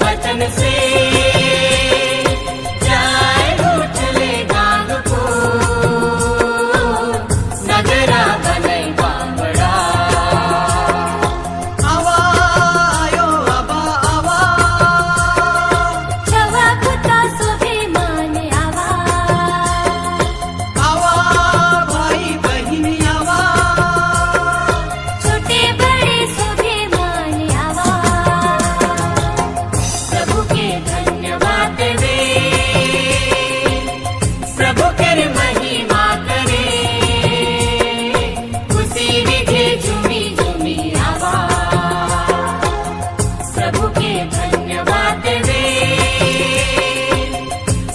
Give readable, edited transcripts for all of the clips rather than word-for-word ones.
वचन से जाय उठले गांगपुर नगरा बनै बांबड़ा। आवा आयो आबा आवा। छवा पुता स्वाभिमान आवा। आवा भाई बहिन आवा। छोटे बड़े स्वाभिमान आवा। प्रभु के धन्यवाद वे, प्रभु कर महिमा करे, खुशी विधि झूमी झूमी आवा। प्रभु के धन्यवाद वे,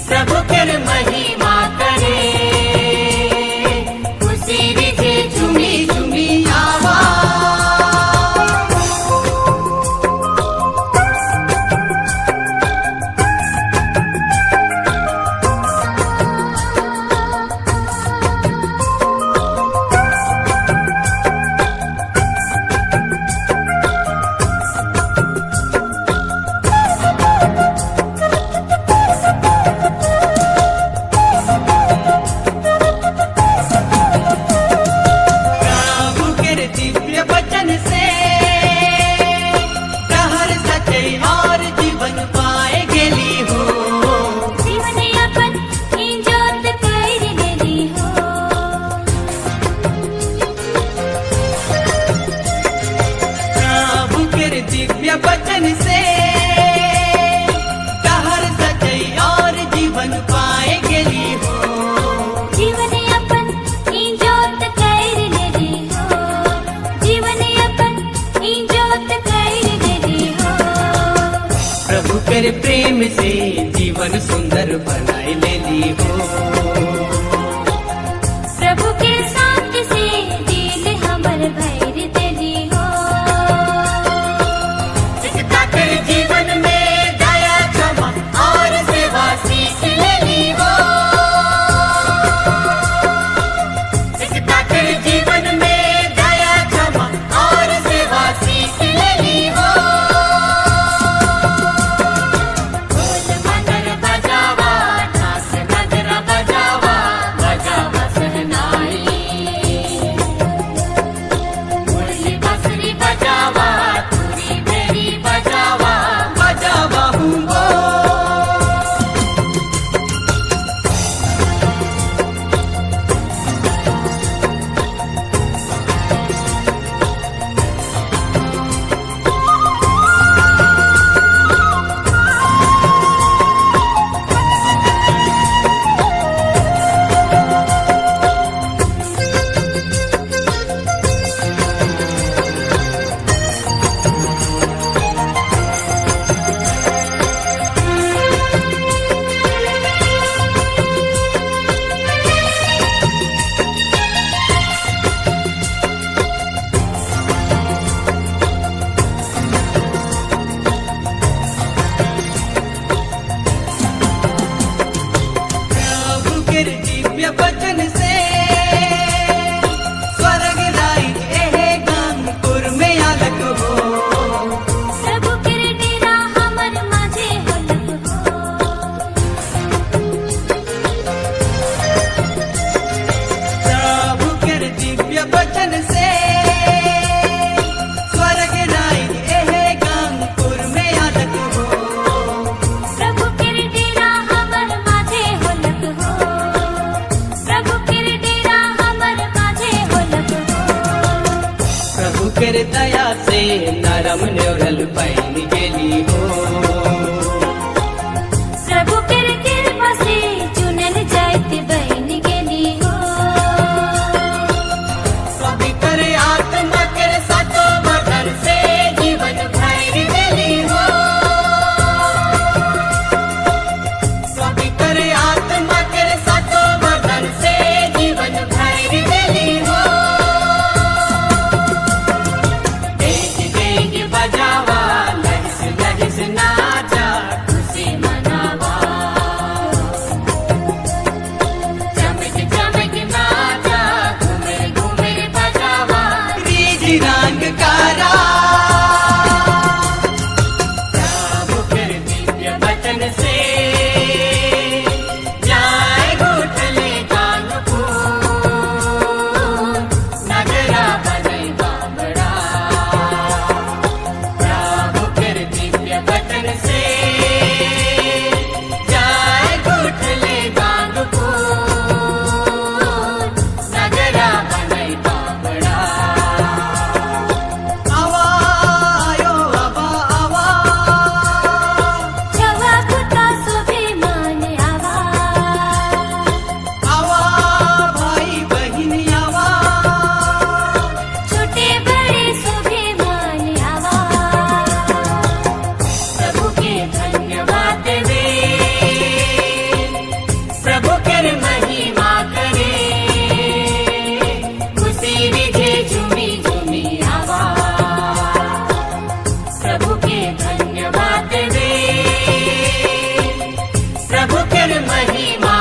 प्रभु कर महिमा करे, खुशी विधि झूमी झूमी आवा। प्रभु के दिव्य वचन से डहर सचै और जीवन पाए गेली हो। जीवन अपन इंजोत कर लेली हो। प्रभु के दिव्य वचन से डहर सचै और जीवन पाए गेली हो। जीवन अपन इंजोत कर लेली हो। जीवन अपन इंजोत कर लेली हो। प्रभु के प्रेम से जीवन सुंदर बनाए लेली हो। प्रभु के साथ से दिल हमर भर देली हो। एकता कर जीवन में दया क्षमा और सेवा सीख लेली हो। एकता कर जीवन में दया क्षमा और सेवा सीख लेली हो। ढोल मदर बजावा, ढाक नगरा बजावा, बजावा सहनाई, मुरली बांसुरी बजावा, तुरी भेरी बजावा, बजावा हूँ वो। प्रभु के दिव्य वचन से स्वर्ग राज एहे गांगपुर में अलग हो। प्रभु के डेरा हमर माझे होलक हो। प्रभु के दिव्य वचन से स्वर्ग राज एहे गांगपुर में अलग हो। प्रभु के डेरा हमर माझे होलक हो। प्रभु के डेरा हमर माझे होलक हो। प्रभु के दया से नरम न्योरल पैन गेली हो। प्रभु के कृपा से चुनल जाइत बन गेली हो। पवित्र आत्मा के सातो वचन से जीवन भर देली हो। पवित्र आत्मा के सातो वचन से जीवन भर देली हो। डेग डेग बजावा, प्रभु कर महिमा।